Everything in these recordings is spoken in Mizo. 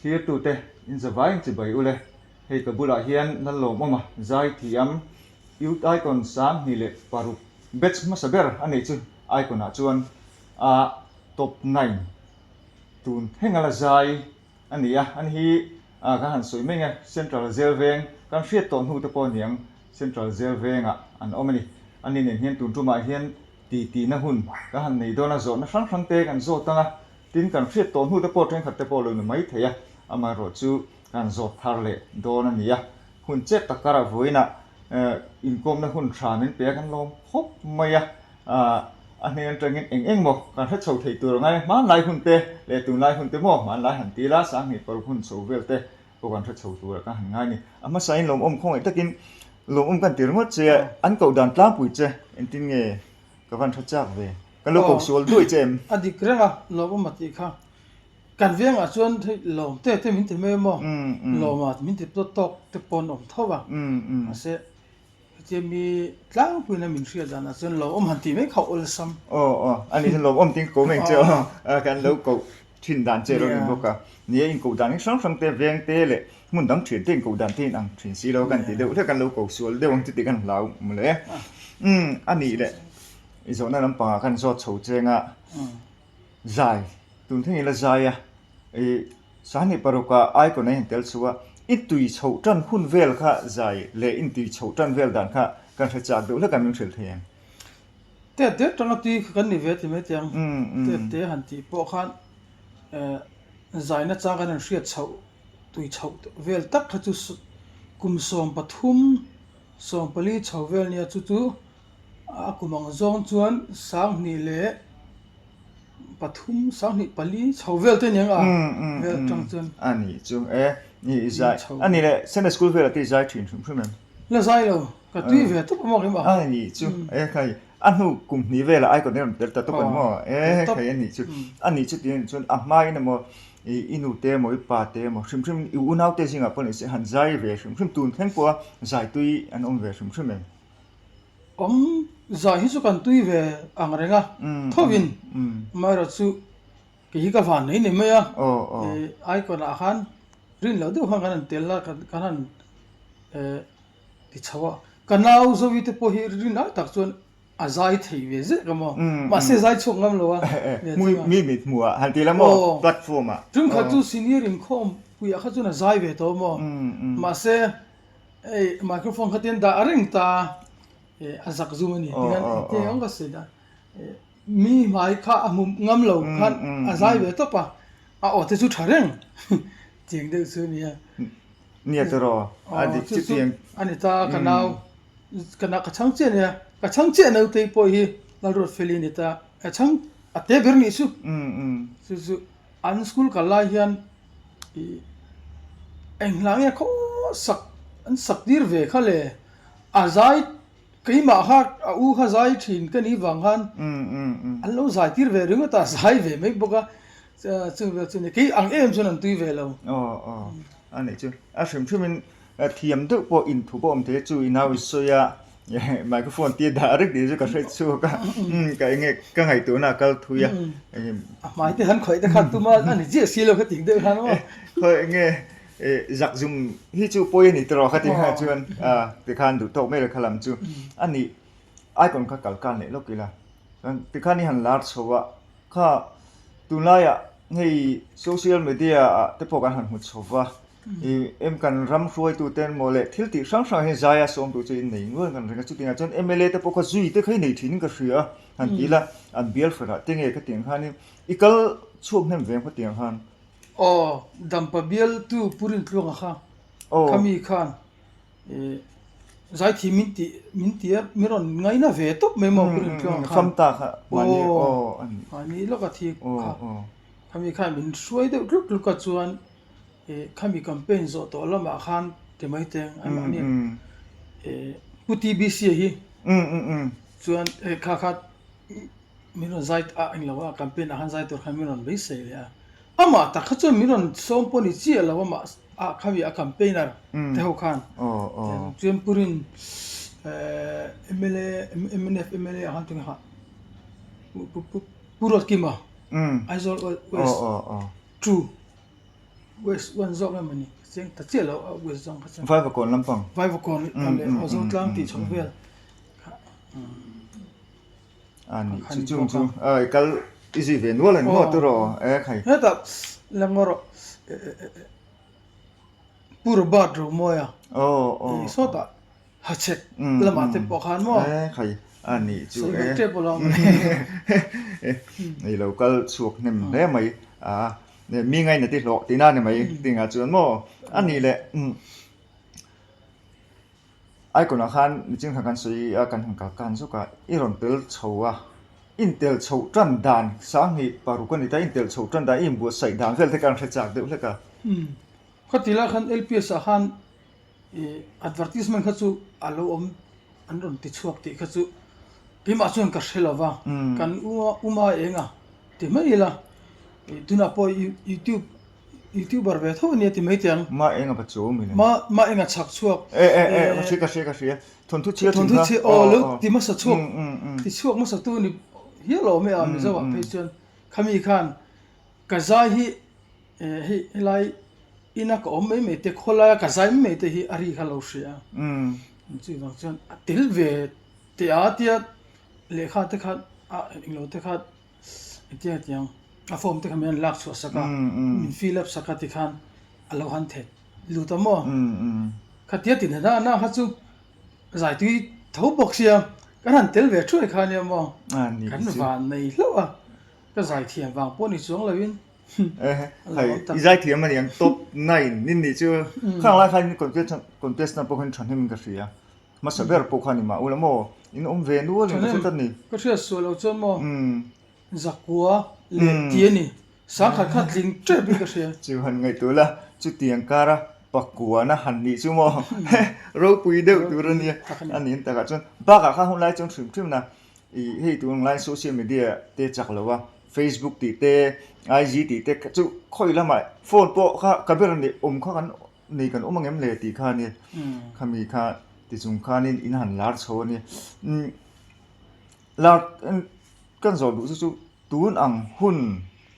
Thlirtute in zavai in chibai ule. Hei ka bulah hian Lallawmawma zaithiam Youth Icon 26 batch hmasa ber a neih chu Icon ah chuan a top nine tun thleng a la zai a ni a. Ani hi kan han sawi mai nge Central Jail veng kan hriat tawh hnu te pawh a niang Central Jail vengah an awm a ni. Ani nen hian tun tumah hian titi-na hun kan han nei dawn a, zawhna hrang hrang te kan zawt ang a, tin kan hriat tawh hnu te pawh thenkhat te pawh lo ni mai thei a, amaherawhchu kan zawt thar leh dawn a ni a. Hun chet tak karah vawiinah inkawmna hun tha min pe a, kan lawm khawp mai a, a hnen atangin eng eng maw kan hre chho thei tur a ngai a, hmanlai hun te leh tunlai hun te maw hmanlai han ti la, 2006 hun chho vel te pawh kan hre chho tur ah kan han ngai a ni. A hmasain lawmawm khawngaih takin lawmawm kan ti ringawt che a, an koh dan tlangpui che engtin nge ka van hre chak ve, kan lo koh sual duai che em? A dik reng a, lawmawm a tih kha. Kan vengah chuan hei lawm te te min ti mai maw, lawma min ti tawk tawk te pawn awm tho a, mahse hetia mi tlangpuiin a min hriat danah chuan lawmawm han tih mai kha awlsam. Aw aw, ani hian lawmawm tiin ka ko mai ang che aw, kan lo koh thin dan che rawh ni bawk a, ni e inkoh dan hi hrang hrang te veng te leh hmun dang thian te inkoh dan te in ang thin si lo kan tih deuh hlek kan lo ko sual deuh ang chu tih kan hlau mawle. Umm anih leh i zawhna lampangah khan zawt chho cheng a. Zai, tun thleng ila zai a, ih 26 ah icon a intel chhuah a, i tui chhoh tan hun vel kha zai leh in tui chhoh tan vel dan kha kan hre chak deuh hlek a min hrilh thei ang. Tet te tanga tui kha kan ni ve ti mai tiang, tet te han tih pawh khan zaina chang kan han hriat chhoh tui chhoh vel tak kha chu kum 13, 14 chho vel nia chu chu A kum ang zawng chuan 2003, 2004 chho vel te aniang a, vel atang chuan. A nih chu e, ni i zai. A nih leh Sunday school velah te i zai thin hrim hrim em? La zai lo, ka tui ve tawp a maw kim a. A nih chu e khai, a hnu kum hnih velah icon i rawn tel ta tawp ang maw? E khai a nih chu, a nih chu tih chuan a hmain emaw i nu te emaw i pa te emaw hrim hrim i unau te zingah pawh ni se han zai ve hrim hrim tun thleng pawha zai tui an awm ve hrim hrim em? Awm zai hi chu kan tui ve ang reng a, thovin amaherawh chu kei hi ka van nei ni mai a, icon ah khan rin loh deuh khan kan han tel a, kan han ti chho a, ka nau Zoe te pawh hi rin ai tak chuan a zai thei ve zek a maw, mahse zai chhuak ngam lo a, mi mit hmuh ah han ti la maw platform ah. Ṭumkhat chu senior inkhawm puiah kha chuan a zai ve tawh a maw, mahse. Hei microphone kha tin dah a reng ta eh a zak zum a ni ti khan engtin eng ka sawi dan eh mi hmai kha a hmu ngam lo khan a zai ve tawp a a aw te chu tha reng tiang deuh chu a nia. Nia tawh a dik chu tiang. A ni ta ka nau ka nau ka chhang chiah a nia ka chhang chiah naute pawh hi Lalruatfeli a ni ta a chhang a te ber nih chu chu chu an school kal lai hian. Ih eng hla nge khaw sak an sak tir ve kha le a zai keimah kha a u kha zai thin ka nih vang khan an lo zai tir ve ringawt a zai ve mai bawk a chung vel chu ni kei ang em chuan an tui ve lo. Aw aw a nih chu a hrim hrim in thiam deuh pawh inthu pawh awm thei a chu i nau i sawi a. Microphone tia dah reng tih chu ka hre chhuak a, ka enge ka ngaihtuahna a kal thui a. A hmai te han khawih te khan tuma a ni chiah si lo kha tih deuh khan maw. Khawi enge zak zum hi chu pawi a ni tawh kha tih kha chuan tikhan duh tawk mai la kha lam chu a nih icon kha kal kan leh lawk ila tikhan i han lar chho a kha tunlaiah hei social media ah te pawh kan han hmu chho va. I em kan ram hruaitu te maw leh thil tih hrang hrang hi zaia sawmtu chu in nei nual kan ring a, chutiangah chuan mla te pawh kha zui te kha i nei thin in ka hria a, han ti ila an bial hranah te nge khatiang khanin i kal chhuak hnem ve ang khatiang khan. Aw, Dampa bialtu Pu Rintluanga kha khami khan zaithiam min tih min ti a, min rawn ngaina ve tawp mai maw Pu Rintluanga khan. Famta kha mahni aw mahni lawka thi kha khami khan min hruai deuh tluk tluk a chuan Eh khami campaign zawh tawh lamah khan ti mai teng an mahni eh Pu TBC a hi chuan eh kha kha min rawn zai a englo a campaign ah khan zai tur khan min rawn beisei leh a amah tak kha chuan min rawn sawm pawh ni chiah lo amah ah khami a campaigner te ho khan chuan Purin eh mla mnf mla ah khan tunge kha Pu Ruatkima Aizawl West two. West one zawk em ani ka chiang ta chiah lo a west zawng kha chuan. Vaivakawn lampang. Vaivakawn leh Ozotlang tih chho vel kha. A nih chu chung chu i kal i zui ve nual ani maw turaw e khai. Hetah la ngaw rawh Pu Robert Romawia i sawtah Hachhek lamah te pawh khan maw. E khai a nih chu e. Sawi tep alawm. I lo kal chhuak hnem hle mai a mi ngaina ti hlawh tihna ni mai tingah chuan maw a nih leh Icon ah khan miching kha kan sawi a kan han kal kan zawk a i rawn tel chho a intel chhoh tan dan sanghnih paruk a ni ta intel chhoh tan dan i inbuatsaih dan vel te kha an hre chak deuh hlek a. Khati lai khan LPS ah khan ih advertisement kha chu a lo awm an rawn ti chhuak tih kha chu keimah chuan ka hre lo va kan u uma eng a ti mai ila ih tunah pawh youtube youtuber ve tho ania ti mai teh ang. Ma eng a va chu mi le. Ma ma eng a chhak chhuak. E e e ka hria ka hria ka hria thawnthu chhia thin kha. Thawnthu chhia aw lo ti hmasa chhuak ti chhuak hmasa tu ni hial awm e a Mizo ah phei chuan khami khan ka zai hi eh hei helai ina ka awm mai mai te khawlaia ka zai mai mai te hi a ri kha lo hria a. Chuvang chuan a tel ve teh a tia lehkha te kha a englo te kha Engtiang hetiang a form te kha min han lak chhuah sak a, min fill up sak a tikhan a lo han thet lut a maw? Khatia ti hna na kha chu zaitui tho bawk sia kan han tel ve thuai kha ania maw? Kan van nei hlauh a, ka zaithiam vang pawh ni chuang loin I zaithiam a niang top nine ni nih chu khang lai khan contest na pawh khan thahnem ka hria. Hmasa ber pawh kha ni mah ula maw? In awm ve nual in ka hre tlat ni. Ka hriat sual lo chuan maw zakua leh ti a ni. Sangkhat kha tling tep in ka hria. Chu han ngaihtuah la, chutiang kara pakuana han nih chu maw ropui deuh tur a nia. A nih takah chuan bakah kha hunlai chuan hrim hrim na ih hei tun ang lai social media te chak lo a, Facebook tih te, IG tih te chu khawi lamah phone pawh kha ka ber a nih awm kha kan Nei kan awm angem le tih kha a ni. Khami kha tichung khanin in han lar chho a ni. Lar kan zawh duh chu chu tun ang hun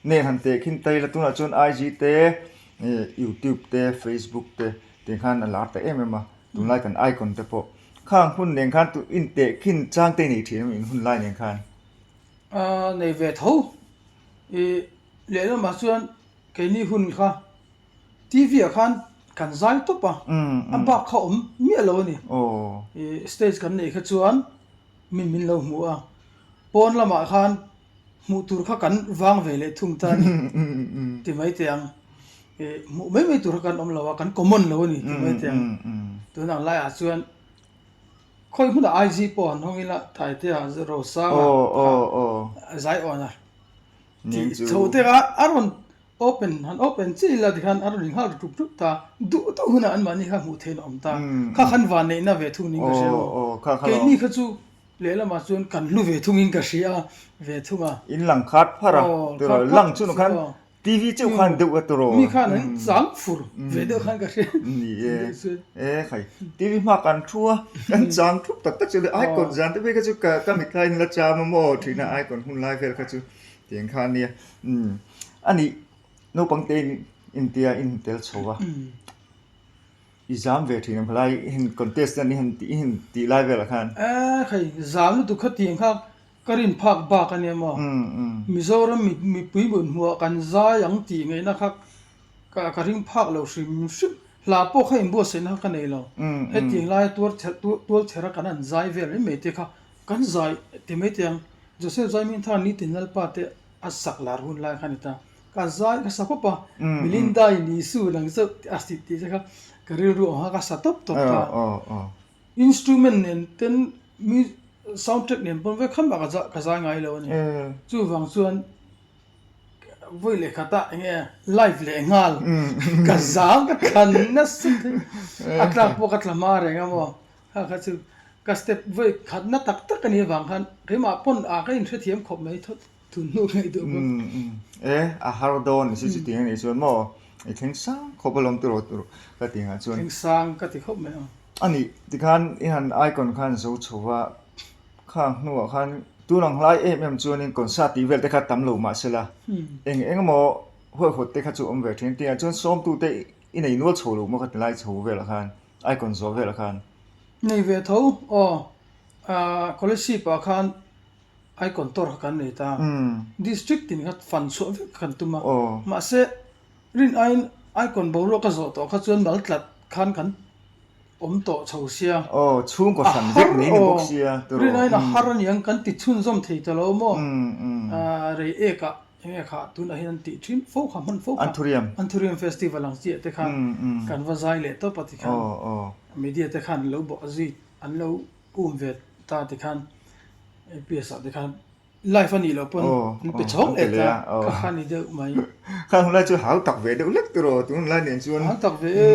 nen han teh khin ta ila tunah chuan IG te YouTube te Facebook te tih khan a lar ta em em a tunlai kan icon te pawh khang hun nen khan inteh khin chang te nei thin in hun lai nen khan. Nei ve tho ih lehlamah chuan keini hun kha TV ah khan kan zai tawp a, a bak kha awm miah lo a ni. Ih stage kan neih kha chuan min min lo hmu a, pawn lamah khan hmuh tur kha kan vang ve leh thung ta a ni ti mai teh ang. Ih hmuh mai mai tur kha kan awm lo a, kan common lo a ni ti mai teh ang. Tunang laiah chuan khawi hmunah IG pawh han hawng ila Taitea Rosanga kha zai awn a tih chho te kha a rawn Open han open chiah ila tikhan a rawn inghal ru ṭup ṭup ta, duh duh hunah anmahni kha hmuh theihna awm ta, kha khan vanneihna ve thung niin ka hria maw? Keini kha chu lehlamah chuan kan hlu ve thungin ka hria ve thung a. In lang khat phar a, tiraw lang chu khan TV chauh khan deuh a tiraw. Mi khan an chang fur ve deuh khan ka hria. Ni e, e khai TV hma kan thu a, kan chang thup tak tak chu le icon zan te phei kha chu ka mithlai in la cham a maw thina icon hun lai vel kha chu tiang kha a nia. A nih, naupang te in intia in tel chho a, i zam ve thin ang khalai i han contest te an i han tih i han tih lai velah khan. E khai, zam lutuk kha tiang kha ka rin phak bak a nia maw? Mizoram mipui hmun hmuhah kan zai ang tih ngaihna kha ka ring phak lo hrim hrim. Hla pawh kha inbuatsaihna kha ka nei lo. Hetiang laia tuar tual chhera kan han zai vel mai mai te kha kan zai ti mai teh ang. Joseph Zaimintha Nitin Lalpa te A sak lar hun lai kha a ni ta. Ka zai ka sa khawp a, Melinda in Isu nang zeuh a si tih te kha ka rilru ang kha ka sa tawp tawp ta. Instrument nen ten sound track nen pawn vek kha mah ka zai ngai lo a ni. Chuvang chuan vawi leh khatah eng nge live leh nghal ka zang ka thlan nasa thei. A tlak pawh ka tla hma reng a maw. Kha kha chu ka step vawi khatna tak tak a nih avang khan keimah pawn ah ka inhrethiam khawp mai thawt thun hnu ngaih duh bawk. E a har dawn ni si chutiang a nih chuan maw i thleng sang khawp alawm tiraw tur ka ti ngah chuan. Thleng sang ka ti khawp mai ang. A nih tikhan i han icon khan zo chho va khang hnuah khan tun ang hlai em em chuanin concert tih vel te kha tam lo mahsela eng eng emaw. Huaihawt te kha chu awm ve thin tia chuan sawmtute i nei nual chho lo maw ka ti lai chho velah khan icon zawh velah khan. Nei ve tho aw Kolasib ah khan icon tour kha kan nei ta district tin kha fan chhuah vek kha kan tum a mahse rin aiin icon boruak a zawh tawh kha chuan mal tlat khan kan awm tawh chho sia. Aw, chhungkaw hran vek mai ni bawk sia tiraw. Rin aiin a har a niang kan ti chhunzawm thei ta lo maw? Rei ekah eng nge kha tunah hian an tih thin fo kha hman fo kha. Anthurium. Anthurium festival ang chiah te khan kan va zai leh tawp a ti khan media te khan an lo bawh zui an lo um ve ta ti khan APS ah te khan Live a nih loh pawn an pe chhawng leh ta kha kha ni deuh mai. Kha hun lai chu hau tak ve deuh lek tiraw tun hun lai nen chuan. Hau tak ve e.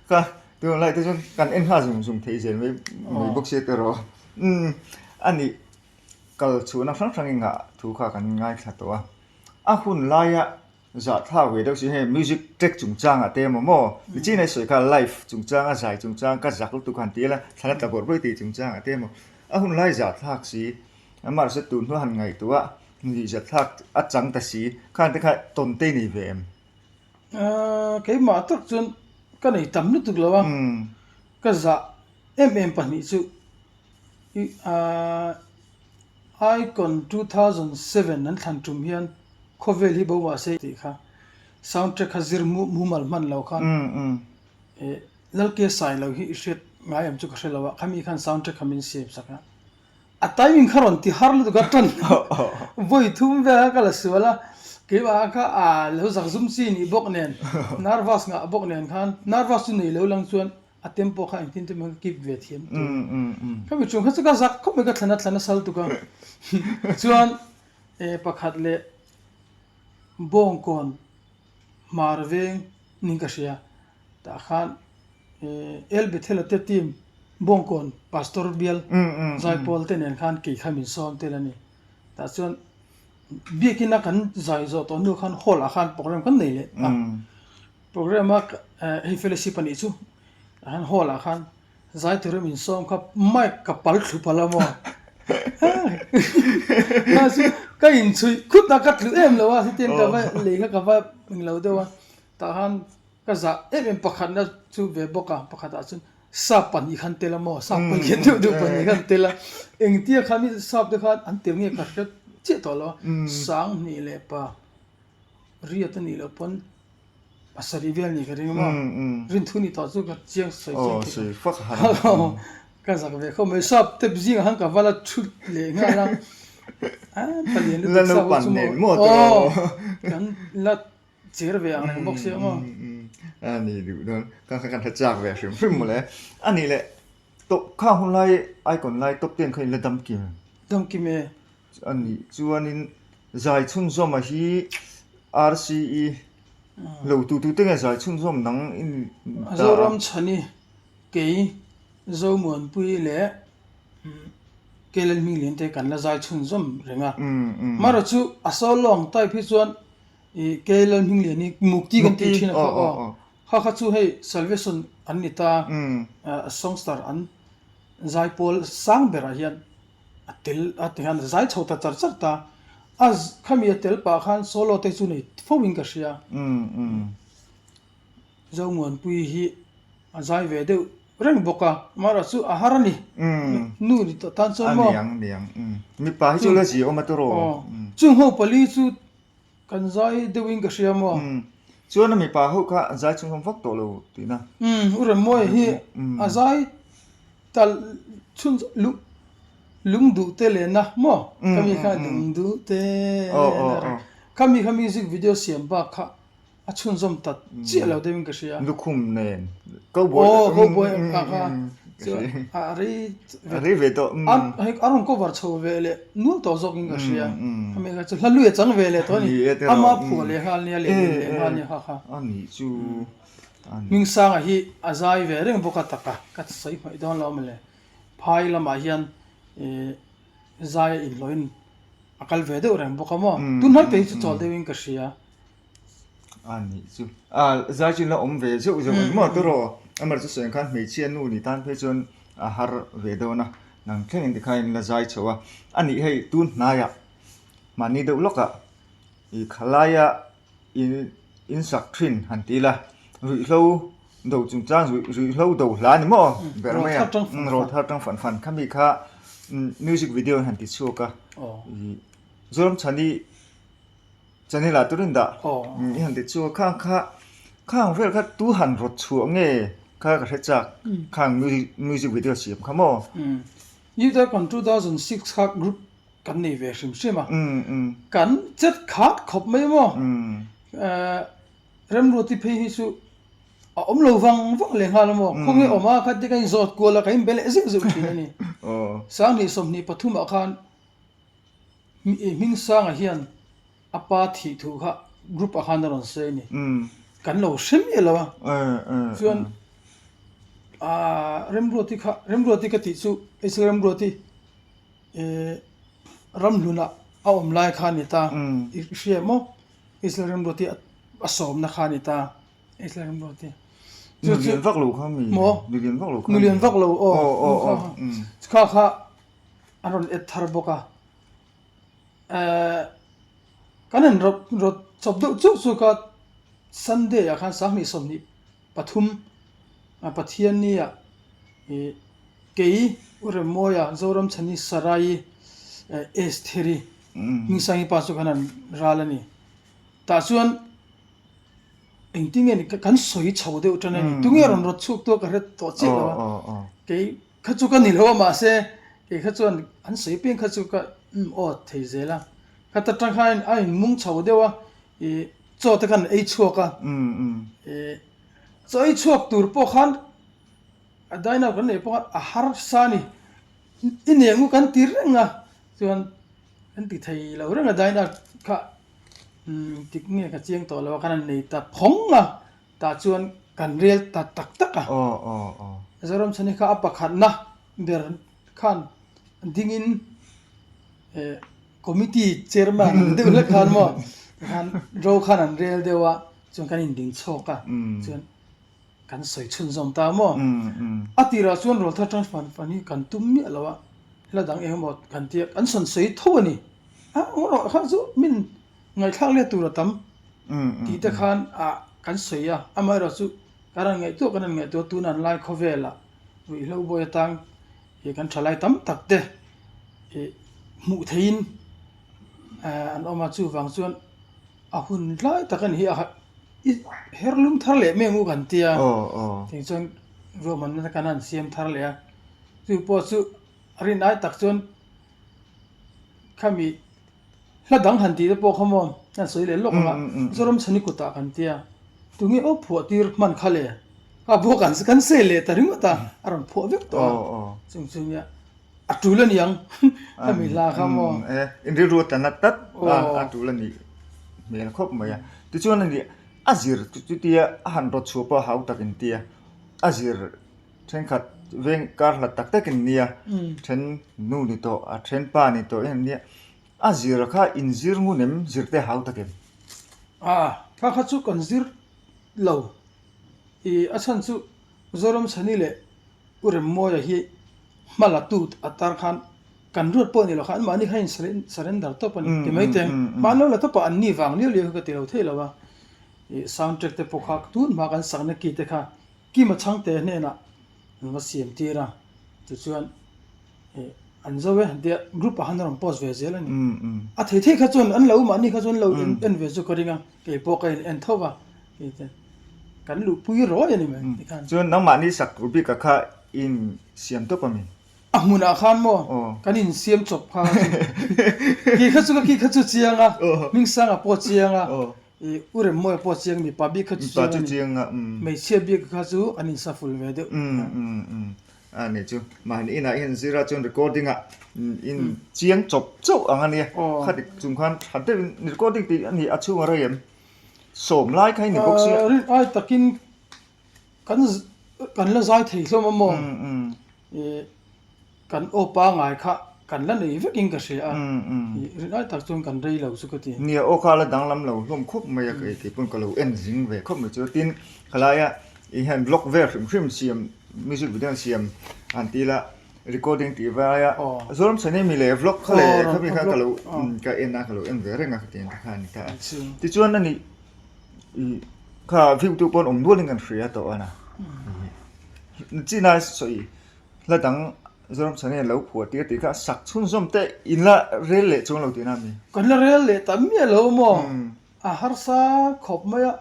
Kha tun hun lai te chuan kan en nghal zung zung thei zel mai mai bawk sia tiraw. Umm a nih kal chhuahna hrang hrang in ngah thu kha kan ngaithla tawh a. A hun laia Zahthlak ve deuh si hei music track chungchang ah te emaw maw nichin a i sawi kha live chungchang a zai chungchang ka zak lutuk han ti ila thlan a tla bawrh bawrh tih chungchang ah te emaw a hun lai zahthlak si mahse tun hnu a han ngaihtuah a nuih zahthlak a chang ta si khan te kha tawn te i nei ve em? Ahh keimah tak chuan ka nei tam lutuk lo a ka zah em em pahnih chu i ahh Icon 2007 an thlan tum hian khawvel hi bo mah se tih kha sound track kha zir mumal hman lo khan Lalke sai lo hi i hriat ngai em chu ka hre lo a, khami khan sound track kha min siam sak a, a timing kha rawn ti har lutuk a tan vawi thum vel kha ka la sual a, keimah kha a lo zak zum chi nih bawk nen nervous ngah bawk nen khan nervous chu nei lo lang chuan A tempo kha engtin te maw ka keep ve thiam tur. Khami chung kha chu ka zak khawp mai ka thlan a thlan a sal tuk a. Chuan pakhat leh Bawngkawn hmar veng ning ka hria. Tah khan El Bethel a te team Bawngkawn Pastor bial zaipawl te nen khan kei kha min sawm tel a ni. Tah chuan biakina kan zai zawh tawh hnu khan hall ah khan program kan nei leh a. Program a hei fellowship a nih chu tah hian hall ah khan zai tura min sawm kha mic ka pal thlu palh a maw mahse ka inchhuih khut a ka tlu em lo a hetiang ka va lei kha ka va englo deuh a tah khan ka zah em em pakhatna chu ve bawk a pakhat ah chuan sap pahnih khan tel a maw sap pahnih deuh deuh pahnih khan tel a engtia kha mi sap te khan an tel nge ka hre chiah tawh lo a sanghnih leh pa riat a nih loh pawn pasarih vel nih ka ring a maw rinthu ni tawh chu ka chiang sawi chiang thei lo ka zak ve khawp mai sap te zingah khan ka vala thu leh nghal a palian lutuk sap ho chu maw aw kan la cher ve ang reng bawk sia maw a ni duh dawn ka kan hre chak ve hrim hrim mawle a nih leh top khang hun lai icon lai top ten kha in la dam kim dam kim e A nih chuanin zai chhunzawma hi RCE lo tu tute nge zai chhunzawm nang i ni ta a? Zoram Chhani, kei Zomuanpui leh Keilen Hminglian te kan la zai chhunzawm reng a. Marawh chu a solo ang type hi chuan i Keilen Hminglian hi Mukti kan tih thin a kha aw. Kha kha chu hei Salvation an ni ta, Songstar an zaipawl sang berah hian A tel a ti hian a zai chho ta char char ta. A khami a tel pah khan solo te chu nei fo in ka hria. Zomuanpui hi a zai ve deuh reng bawk a, amaherawh chu a har a ni. Nu ni tawh tan chuan maw? A niang niang. Mipa hi chu la zia awm a tawrh. Chung ho pali chu Kan zai deuhin ka hria maw? Umm. Chuan a mipa ho kha an zai chhunzawm vak tawh lo tihna. Umm, U Remmawi hi a zai ta chhun lung lung duh te lehna maw? Khami kha lung duh te lehna khami kha music video siam bak kha A chhunzawm ta chiah lo deuhin ka hria. Lukhum nen. Cowboy. Aw cowboy a kha chuan a rei a rei ve tawh. A hei a rawn cover chho ve leh nual tawh zawkin ka hria. Hemi kha chu hla lui a chang ve leh tawh a ni. Ama phuah leh nghal nia leh leh leh nghal nia kha kha. A nih chu. Hmingsanga hi a zai ve reng bawk a taka ka sawi hmaih dawn lo mawle. Phai lamah hian zai a inhlawhin a kal ve deuh reng bawk a maw. Tunhnai te hi chu chawl deuhin ka hria. A nih chu. A zai chu la awm ve zeuh zeuh ang maw tawrh aw. Amar chu sawi ang khan hmeichhia nu ni tan phei chuan a har ve dawn a. Nang thleng in tikhain la zai chho a. A nih hei tun hnaiah mahni deuh lawkah i khalaia In in sak thin han ti ila, ruihhlo do chungchang ruihhlo do hla ni maw ber mai a, rawl thar tang fan fan khami kha music video in han ti chhuak a, Zoram Chhani channel ah turin dah i han ti chhuak a, khang kha khang vel kha tu han rawt chhuah nge kha ka hre chak khang music video siam kha maw. Youth Icon 2006 kha group Kan nei ve hrim hrim a, kan chet khat khawp mai maw? Remruati phei hi chu a awm lo vang vang leh nghal a maw? Khawnge awm a, khatia ka inzawt kual a, ka inbe leh zeuh zeuh thin a ni. 20 23 ah khan Hmingsanga hian a pa thih thu kha group ah khan a rawn sawi a ni. Kan lo hre miah lo a, chuan Remruati kha, Remruati ka tih chu Israel Remruati, Eh ramhlunah a awm lai kha a ni ta, i hria maw? Israel remruati a sawmna kha a ni ta, Israel remruati. Chu chu vak lo kha mi. Maw? Nulian vak lo kha. Nulian vak lo aw. Aw aw. Kha kha an rawn et thar bawk a. Eh kan han rawt rawt chawp deuh chauh chu ka Sunday ah khan 20 23 Pathianni ah ih Kei U Remmawia Zoramchhani Sarai Estheri Hmingsangi pa chu kan han ral a ni. Tah chuan engtin nge ni kan sawi chho deuh tan a ni. Tunge rawn rawt chhuak tu a ka hre tawh chiah lo a. Kei kha chu ka ni lo a mahse kei kha chuan an sawi piang kha chu ka um aw thei zel a. Khata tang khan a inmung chho deuh a ih chaw te khan ei chhuak a. Ih chaw ei chhuak tur pawh khan A diner kan neih pawh a harsa a ni. I neng u kan ti reng a, chuan kan ti thei lo reng a diner kha umm tik nge ka chiang tawh lo a, kan han nei ta phawng a, tah chuan kan rel ta tak tak a. Zoram chhani kha a pakhatna ber khan dingin eh committee chairman ang deuh hlek khan maw tikhan ro khan an rel deuh a, chuan kan inding chhawk a, chuan. Kan sawi chhunzawm ta maw? A tirah chuan Rawlthar Transfer Fund hi kan tum miah lo a, hla dang eng emaw kan tia kan sawn sawi tho a ni. A erawh kha chu min ngaihthlak let tur a tam tih te khan ah kan sawi a, amaherawh chu kan rawn ngaihtuah kan rawn ngaihtuah tun an lai khawvelah ruihhlo bawi atang ih kan thalai tam tak te ih hmuh theihin an awm a, chuvang chuan A hun tlai tak a ni hi a i her lum thar leh mai ang u kan tia tiang chuan ruahmanna te kan han siam thar leh a chu pawh chu a rin ai tak chuan khami hla dang han tih te pawh kha maw an sawi leh lawk ang a Zoram chhani kutah kan tia tunge aw phuah tir hman kha le a pawh kan kan sawi leh ta ringawt a a rawn phuah vek tawh a chung chu nia. A tul a niang hemi hla kha maw? E, in rilru a tla tlat a, a tul a nih hmel khawp mai a. Tichuan a nih, a zir chutia a han rawt chhuah pawh a hau tak in tia, a zir thenkhat veng kar hlat tak tak in nia, then nu ni tawh, a then pa ni tawh in nia, a zir kha in zir ngun em, zir te hau tak em? A, kha kha chu kan zir lo. I a chhan chu Zoram Chhani leh U Remmawia hi hma la tut a tar khan kan ruat pawh ni lo khan anmahni kha in surrender tawp a ni ti mai teng. Hma an lo la tawp a, anni vang liau liau hi ka ti lo thei lo a. Ih sound track te pawh kha tun hma kan sakna ki te kha Kima Chhangte hnenah an va siam tir a, tichuan ih an zo e tia group ah khan a rawn post ve zel a ni. A thei thei kha chuan an lo mahni kha chuan lo en ve chu ka ring a, kei pawh ka in en tho va. Kan luhpui rawi a ni mai tikhan. Chuan nangmahni sak tur bik ah kha in siam tawp a mi? A hmunah khan maw kan in siam chawp kha ki kha chu ka ki kha chu chiang a, Hmingsanga pawh chiang a, i U Remmawia pawh chiang mipa bik kha chu chiang a ni. Hmeichhia bik kha chu an in sa ful ve deuh. A ni chu mahni inah hian zira chuan recording ah in chiang chawp chauh ang a nia. Khati chung khan tha deuhin recording tih a ni a chhung a rei em? Sawm lai kha i ni bawk sia. Rin ai takin kan kan la zai thei hlawm a maw? Ih kan aw pangai kha kan la nei vekin ka hria a. Ih rin ai tak chuan kan rei lo chu ka ti. Nia aw kha la danglam lo hlawm khawp mai a kei pawn ka lo en zing ve khawp mai chu. Tin khalaia i hian vlog vel hrim hrim siam music video siam han ti ila recording tih vaia Zoram chhan emi leh vlog kha leh khami kha ka lo ka en a ka lo en ve reng a ka ti ang te kha a ni ta a. Tichuan a nih. I kha view tu pawn awm nualin kan hria tawh a na. China sawi hla dang Zoram chhan hian lo phuah tir tih kha sak chhunzawm te in la rel leh chuang lo tihna a mi? Kan la rel leh ta miah lo maw? A harsa khawp mai a,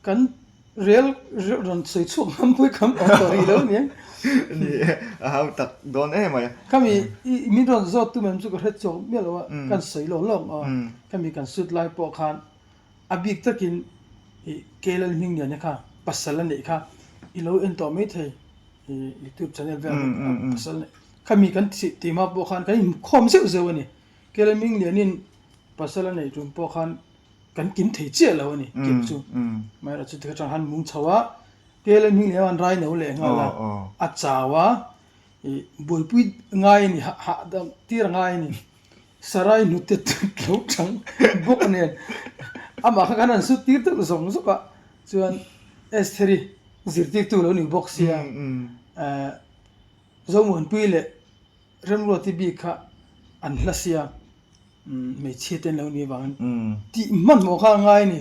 kan rel rawn sawi chhuak ngam pawh hi kan awm tawh rih lo aniang. Ni e, a hau tak dawn em mai. Khami i min rawn zawt tum em chu ka hre chhuak miah lo a, kan sawi lawk lawk a, khami kan sut lai pawh khan A bik takin i Keilal hming lian hi kha pasal a neih kha i lo en tawh mai thei i youtube channel vel ah pasal neih khami kan thih tih hma pawh khan kan inkhawm zeuh zeuh a ni. Keilal hming lianin pasal a neih tum pawh khan kan kim thei chiah lo a ni kim chu. Amaherawhchu chu tikha tang khan mung chho a Keilal hming lian khan rai no leh nghal a a chau a i buaipui ngai a ni hahdam tir a ngai a ni. Sarai hnute lo chang bawk nen amah kha khan an sut tir deuh zawng zawk a, chuan Estheri zirtirtu lo ni bawk sia Zomuanpui leh Remruati bik kha an hla sia hmeichhia te an lo nih avangin tih hmanhmawh kha a ngai a ni,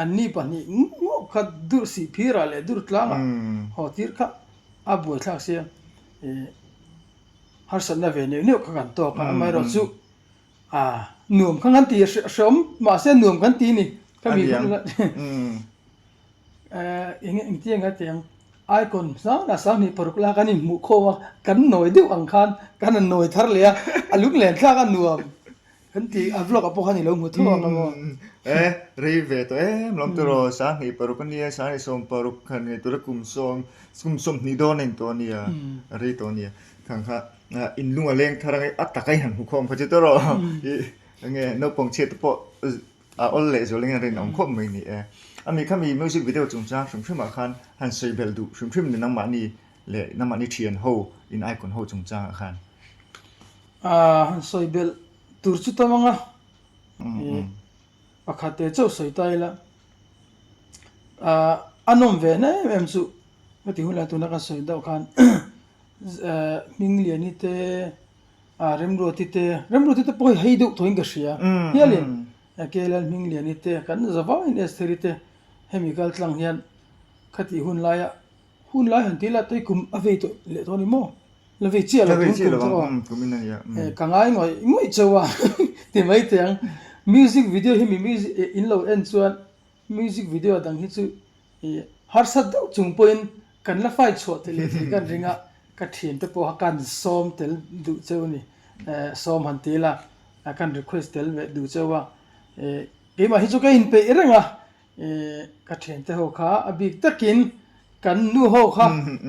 anni pahnih ngawk kha dur sih phirah leh dur tlangah haw tir kha a buaithlak sia. Harsatna ve neuh neuh kha kan tawk a, amaherawh chu ah nuam kha kan ti a hreawm mahse nuam kan ti ni ka mi hun eh eng engti eng a ti ang icon sang lah sang hnih paruk la kan inhmuh khawm a kan nawi deuh ang khan kan han nawi thar leh a a lunglen thlak a nuam kan ti a vlog ah pawh khan i lo hmu tho ang a maw. Eh rei ve tawh em lawm tiraw sang hnih paruk a nia sang hnih sawm paruk khan ngei tura kum sawm kum sawmhnih dawn a intawh a nia a rei tawh a nia. Thang kha in lung a leng thar ang a tak a in han hmu khawm kha chu tawh rawh i enge naupang chhiat te pawh a awl leh zual eng a rinawm khawp mai ni e. Ami khami music video chungchang hrim hrim ah khan han sawi belh duh hrim hrim ni nangmahni leh nangmahni thian ho in icon ho chungchang ah khan. Aa han sawi belh tur chu tam ang a i pakhat te chauh sawi ta ila aa a nawm ve na em em chu ka ti hun lai tuna ka sawi deuh khan Hmingliani te ah Remruati te Remruati te pawh hi hei deuh tawhin ka hria hialin Kelal Hmingliani te kan zavaiin Estheri te hemi kal tlang hian khatih hun laia hun lai han tih la tui kum a vei tawh leh tawh a ni maw la vei chiah lo tun kum chu aw ka ngai ngawih ngawih chauh a ti mai teh ang music video hi mi music in lo en chuan music video dang hi chu I harsat deuh chung pawhin kan la fight chhuah tel leh thei kan ring a, ka thiante pawh kha kan sawm tel duh cheu a ni. Sawm han ti ila kan request tel ve duh cheu a, keimah hi chu ka inpeih reng a, ka thiante ho kha a bik takin kan nu ho kha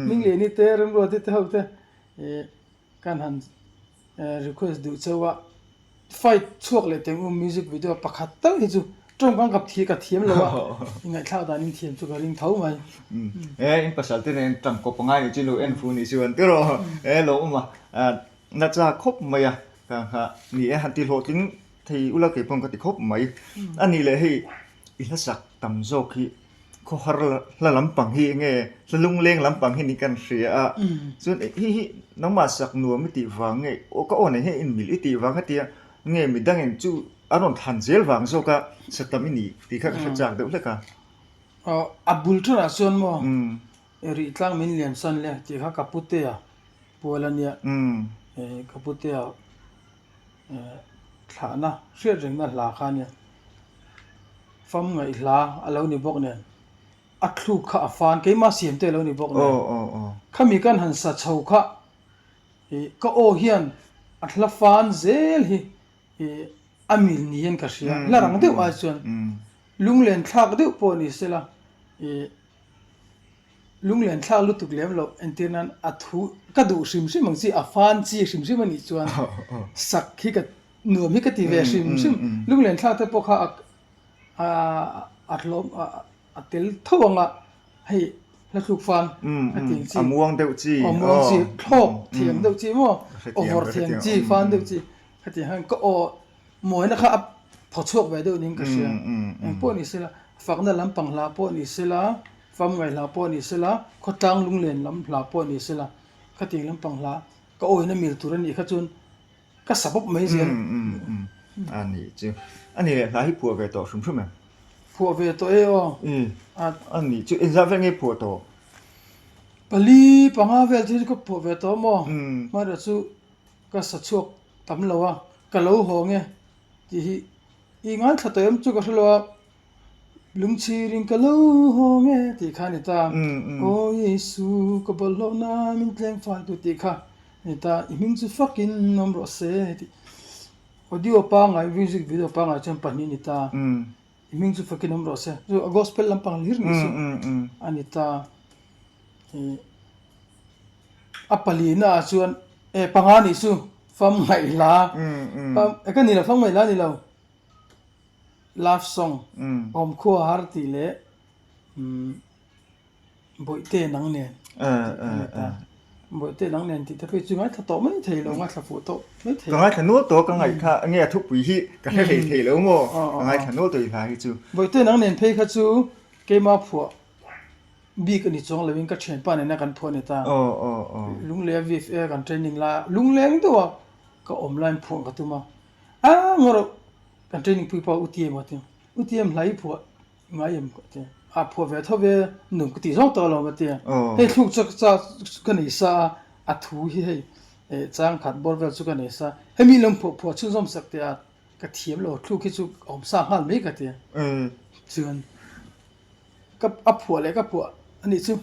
Mingliani te Remruati te ho te Kan han request duh cheu a, fight chhuak leh teng u music video pakhat tal hi chu tawngkam ka thi ka thiam lo a, i ngaihthlak dan in thiam chu ka ring tho mai. E in pasal te nen tangkawp angai nih chu lo en fu nih chuan tiraw e lo awm a na cha khawp mai a ka kha ni e han ti hlawhtling thei ula kei pawh ka ti khawp mai a nih leh hei i hlasak tam zawk hi Khawhar hla lampang hi enge hla lungleng lampang hi ni kan hria a, chuan hei hi nangmah sak nuam i tih vang nge aw ka aw nei hian inmilh i tih vang hetia nge midangin chu an rawn thlan zel vang zawk a sa tam i nih tih kha ka hre chak deuh hlek a. Aw a bul tawrah chuan maw rih tlang min lian san le tih kha ka putea pual a nia, ka putea thlahna hriat rengna hla kha a nia. Fam ngaih hla a lo ni bawk nen, a thluk kha a fan, keimah siam te a lo ni bawk nen, khami kan han sa chho kha ih ka aw hian a hla fan zel hi ih a mil niin ka hria, hla rang deuh ai chuan lunglen thlak deuh pawh ni sela ih lunglen thlak lutuk lem loh entir nan a thu ka duh hrim hrim ang chi a fan chi hrim hrim a nih chuan sak hi ka Nuam hi ka ti ve hrim hrim. Lunglen thlak te pawh kha a a hlawm a tel tho ang a, hei hla thluk fan a ti ang chi. A muang deuh chi. A muang chi, thlawk thiam deuh chi maw, aw vawr thiam chi, fan deuh chi. Khatiang hian ka aw mawina kha a phaw chhuak ve deuh niin ka hria. Eng pawh ni sela, fakna lampang hla pawh ni sela, famngai hla pawh ni sela, khawtlang lunglen lam hla pawh ni sela, khatiang lampang hla ka awina mil tur a nih kha chuan Ka sa bawk mai zel. A nih chu. A nih leh hla hi phuah ve tawh hrim hrim em? Phuah ve tawh e aw. A nih chu engzah vel nge phuah tawh? Pali panga vel chu ka phuah ve tawh maw? Hmaerawh chu ka sa chhuak tam lo a, ka lo haw nge tih hi i ngaithla tawh em chu ka hre lo a, lungchhirin ka lo haw nge tih kha a ni ta. Aw Isu ka bawlhhlawh nan min tleng fai tu tih kha a ni ta, i hming chu fakin awm rawh se tih. Audio pangngai, music video pangngai chuan pahnih a ni ta. I hming chu fakin awm rawh se. Chu a gospel lampang hlir ni chu a ni ta. A palina ah chuan e panga nih chu fam ngaihla. E ka ni lo fam ngaihla ni lo. Love song awmkhua har tih leh Bawihte nang nen tih a ni ta. Bawihte nang nen tih te phei chu ngaithla tawh mai thei lo, ngaithla fuh tawh mai thei lo. Ka ngaithla nual tawh, ka ngaihthla nge a thupui hi ka hre hlei thei lo maw? Ka ngaithla nual tawh i hla hi chu. Bawihte nang nen phei kha chu keima phuah bik a ni chuang loin ka thianpa nena kan phuah a ni ta. Lunglei a VFA kan training lai a, lungleng deuh a ka awm laiin phuah ka tum a, a ngaw reuh kan training pui pawh UTM a ti, UTM hla i phuah Ngai em ka ti. A phuah ve tho ve nung ka tih zawk tawh alawm a ti. Hei thluk chak cha ka nei sa a, a thu hi hei chang khat bawr vel chu ka nei sa. Hemi lam phuah phuah chhunzawm sak teh a ka thiam lo thluk hi chu a awm sa nghal mai ka ti. Chuan ka a phuah leh ka phuah a nih chu.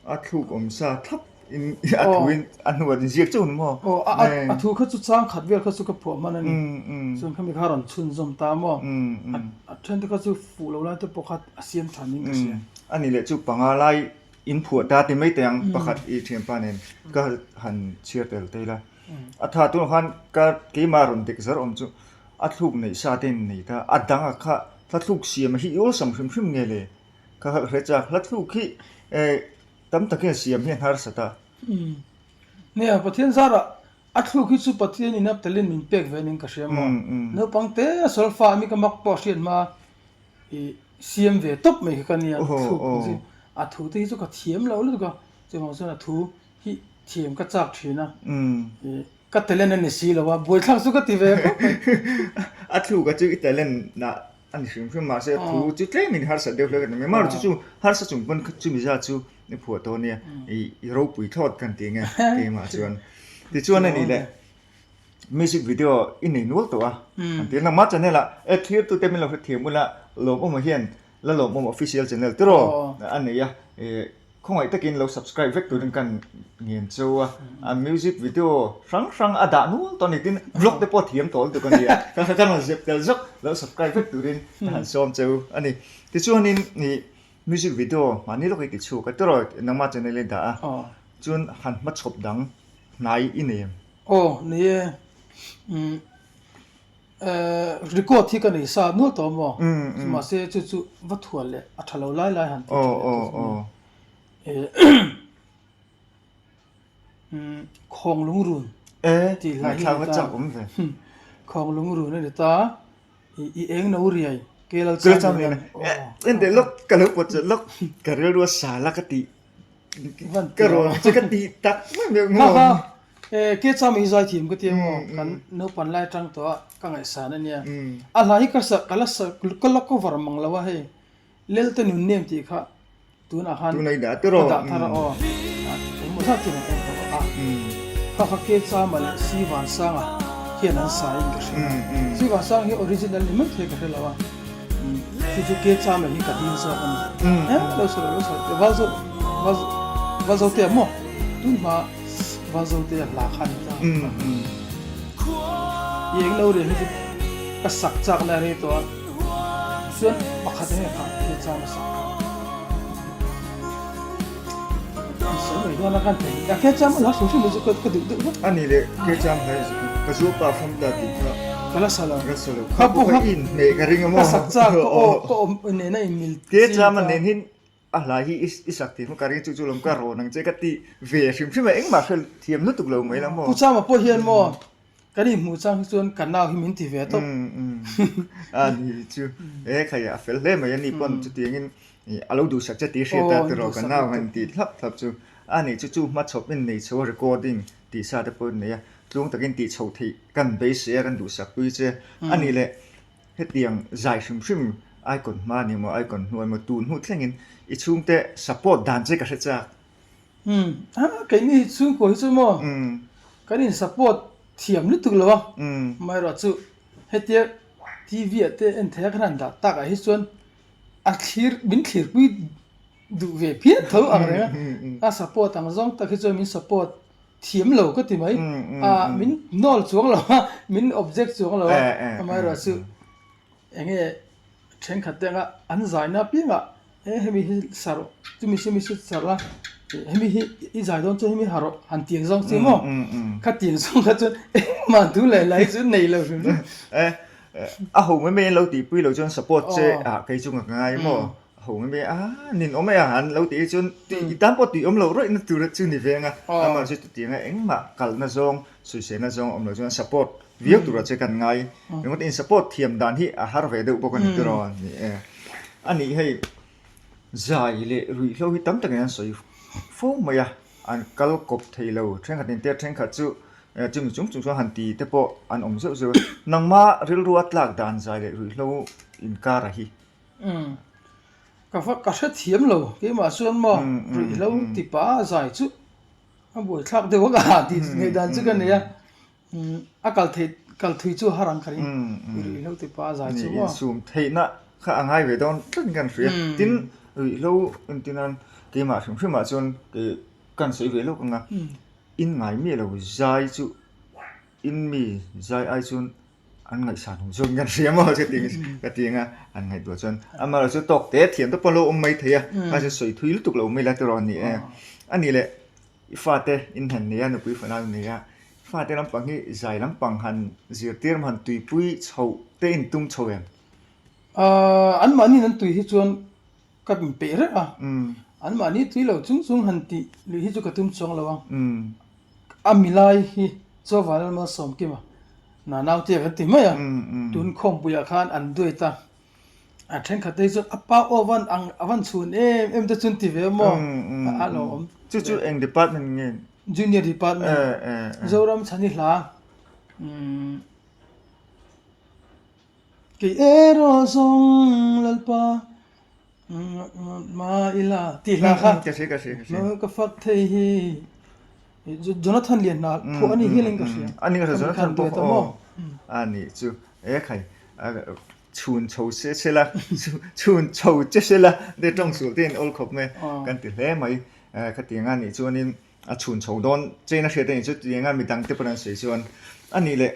A thluk awm sa thlap in a thu in a hnuah in ziak chauh ni maw? Aw a a thu kha chu chang khat vel kha chu ka phuah hman a ni. Chuan khami kha rawn chhunzawm ta maw? A then te kha chu fuh lo lai te pawh kha a siam tha niin ka hria. A ni leh chu panga lai in phuah ta ti mai teh ang pakhat i thianpa nen ka han chhiar tel te ila. A tha tunah khan ka keimah rawn dek zar awm chu a thluk neih sa te in nei ta a dang a kha hla thluk siam hi i awlsam hrim hrim nge le? Ka harh hle chak, hla thluk hi tam takin siam hi a harsat a. Nia, Pathian zarah a thluk hi chu Pathian in a talent min pek ve ning ka hria maw? Naupang te a solfa ami ka mak pawh hriat hma i siam ve tawp mai kha ka nia thluk ang chi. A thu te hi chu ka thiam lo lutuk a, chuvang chuan a thu hi thiam ka chak thin a. Ka talent a ni si lo a, buaithlak chu ka ti ve khawp mai. A thluk a chu i talent ah A ni hrim hrim mahse thu chu tlem in harsat deuh hlek a ni mai. Mahro chu chu harsa chung pawn chumi zat chu i phuah tawh ania i ropui thlawt kan ti nge keimah chuan. Tichuan a nih leh music video i nei nual tawh a an ti a. Nangmah channel ah e thlir tute min lo hrethiam ula Lawmawma hian la Lawmawm official channel tiraw a nei a. Khawngaih takin lo subscribe vek turin kan ngen cheu a, a music video hrang hrang a dah nual tawh a ni tin vlog te pawh thiam tawh lutuk a ni a, ka rawn zep tel zawk lo subscribe vek turin ka han sawm cheu a ni. Tichuanin ih music video mahni lawk hi ti chhuak a tiraw nangmah channel i dah a, chuan han hmachhawp dang hnai i nei em? Aw ni e, umm Record hi ka nei sa nual tawh maw? Mahse chu chu va thual leh a tha lo lai lai han tih tha leh tur chu a ni. Khawng lungrun tih hla hi a ni ta. Khawng lungrun a ni ta. I eng no riai ke lal chang lian. Ente lawk ka lo pawt chat lawk ka rilru a sal a ka tih Ka rawn che ka tih tak mai mai maw? Ha ha, ke cham hi zai thiam ka ti maw? Kan naupan lai atang tawh a ka ngaihsan a nia. A hla hi ka sa ka la sa ka la cover mang lo a hei. Lelte nun nem tih kha tunah khan ka dah thar a aw. Engmaw zat chuan an en tawh a. Kha kha ke chama leh Si Vansanga hian an sa in ka hria. Si Vansanga hi original ni mai thei ka hre lo a. Chu chu ke chame hi ka dil zawk a ni. Eh lo sawi lo sawi teh Valzo Val Valzotea maw tun hma Valzotea hla kha a ni ta. I eng lo rian hi chu ka sak chak lai rei tawh a chuan pakhat enge kha ke chama sak kha. An sawi mai dawn a kan thei a ke cham a hla hrim hrim hi chu ka duh deuh vek. A ni leh ke cham hla hi chu ka zu pa fam ta tih kha ka la sa lo. Ka sa lo. Kha pawh kha i inhmeh ka ring a maw? Ka sak chak ka aw ka awm nen a inmil Ke cham a nen hin a hla hi i sak tih ka ring chu chu lawm ka rawn ang che ka ti ve hrim hrim a engmah hre thiam lutuk lo mai la maw? Pu Chama pawh hian maw Kan inhmuh chang hi chuan ka nau hi min ti ve tawp. A ni chu e khai a fel hle mai a ni pawn chutiangin a lo duhsak che tih hriat a tiraw ka nau han tih thlap thlap chu a ni chu chu hmachhawp in nei chho a recording tih sa te pawh in nei a tluang takin tih chho theih kan beisei a kan duhsak pui che a nih leh hetiang zai hrim hrim. Icon hma ni maw Icon hnu emaw tun hnu thlengin i chhungte support dan che ka hre chak. Umm a keini chhungkua hi chu maw kan in support thiam lutuk lo a, amaherawhchu hetia TV ah te en theih a kan han dah tak ah hi chuan a thlir min thlirpui duh ve phian tho ang reng a, a support ang zawng tak hi chuan min support thiam lo ka ti mai, a min hnawl chuang lo a, min object chuang lo a, amaherawhchu eng nge thenkhat te anga an zaina apiangah e hemi hi sa rawh chumi chumi chu sa rawh a hemi hi i zai dawn chuan hemi ha rawh han tiang zawng chu maw kha tiang zawng kha chuan engmah duh leh lai chu nei lo hrim hrim. E a ho mai mai an lo tihpui lo chuan support che ah kei chu ka ngai maw a ho mai mai a nin awm e a an lo tih hi chuan i tan pawh tih awm loh rawih na tur chu ni veng a amah chu chutiang a engmah kalna zawng sawisel na zawng awm lo chuan support viau tura che kan ngai ringawt in support thiam dan hi a har ve deuh bawk a ni tiraw ni e a nih hei zai leh ruihhlo hi tam takin an sawi fo mai a an kal kawp thei lo thenkhat in te thenkhat chu chumi chung chung chuan han ti te pawh an awm zeuh zeuh a nangma rilrua tlak dan zai leh ruihhlo inkar a hi. Ka va ka hrethiam lo keimah chuan maw ruihhlo tipa zai chu A buaithlak deuh a ka ha tih ngaihdan chu ka nei a, a kal theih kal thui chu har ang ka ring ruihhlo ti pa a zai chu maw. Insum theihna kha a ngai ve dawn tlat in kan hria. Tin, ruihhlo entir nan keimah hrim hrimah chuan kan sawi ve lawk ang a, in ngai miah lo zai chu in mi zai ai chuan an ngaihsan hung zawk in kan hria maw ka ti ka ti ang a, an ngaihtuah chuan amaherawhchu chu tawk te thiam te pawh lo awm mai thei a, mahse sawi thui lutuk lo mai la tiraw a ni e. A nih leh i fate in han nei a, nupui fanau in nei a, fate lampang hi zai lampang han zirtir emaw han tuipui chhoh te in tum chho em? Ahh anmahniin an tui hi chuan ka inpeih reng a, anmahni tui lo chung chung han tih luih hi chu ka tum chuang lo a, a milai hi Chuavan Lalmalsawmkima na naute kan ti mai a, tun khawmpuiah khan an duet a, a thenkhat te hi chuan a pa aw van ang a van chhun em em te chu an ti ve maw a lo awm. Chu chu eng department nge? Junior department Zoram Chhani hla. Kei erawh zawng Lalpa ma ila tih hla kha Ka hria ka hria ka hria. Ka fak thei hi Jonathan lian hna phuah a ni hial in ka hria. A ni ka hria Jonathan pawh aw a ni chu e khai chhun chho se se la chhun chho che se la te tawng sual te in awl khawp mai kan ti hle mai khatiang a nih chuanin a chhun chho dawn chein a hriat a nih chu tiang a midang te pawh an sawi chuan a nih leh